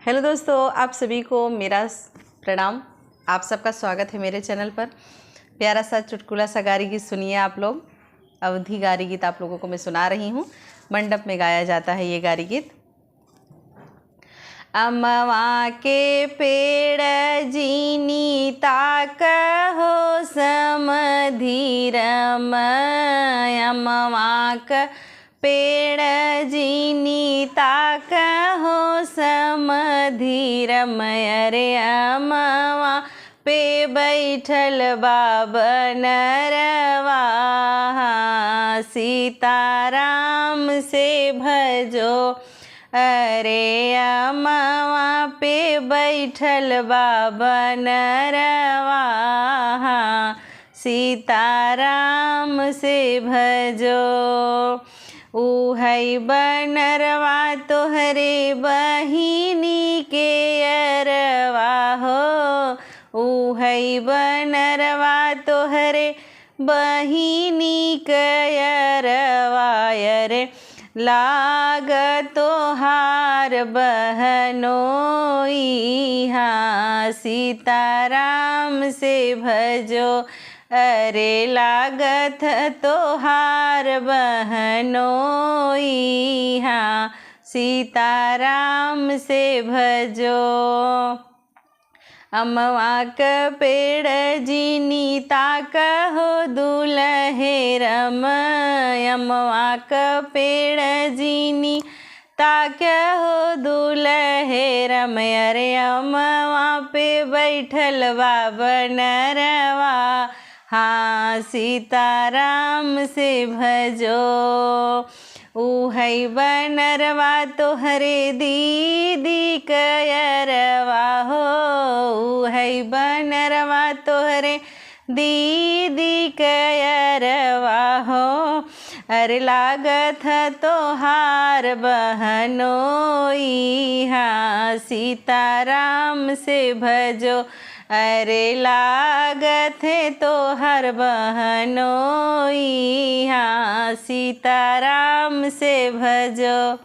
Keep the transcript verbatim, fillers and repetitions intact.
हेलो दोस्तों, आप सभी को मेरा प्रणाम। आप सबका स्वागत है मेरे चैनल पर। प्यारा सा चुटकुला सा गारी गीत सुनिए आप लोग। अवधी गारी गीत आप लोगों को मैं सुना रही हूँ। मंडप में गाया जाता है ये गारी गीत। अमवा के पेड़ जीनी ताक हो समधीरम, अमवा क पेड़ जीनी ताक हो समधीरम, अरे अमवा पे बैठल बा बनरवा, सीताराम से भजो। अरे अमवा पे बैठल बा बनरवा, सीताराम से भजो। ऊ है बनरवा तोहरे बहिनी के अरवा हो, ऊ है बनरवा तोहरे बहिनी के अरवा, अरे लाग तोहार बहनोई, हाँ सीताराम से भजो। अरे लागत तोहार बहनोई, हाँ सीताराम से भजो। अमवा क पेड़ जीनी ताक हो दुलहेरम, अमवा क पेड़ जीनी ताक हो दुलहेरम, अरे अमवा पे बैठल बा बनरवा, हाँ सीताराम से भजो। ऊ है बनरवा तोहरे दीदी के अरवा हो, ऊ है बनरवा तोहरे दीदी के अरवा हो। अरे लागत है तोहार बहनोई, हाँ सीताराम से भजो। अरे लागत है तोहार बहनोई, हाँ सीताराम से भजो।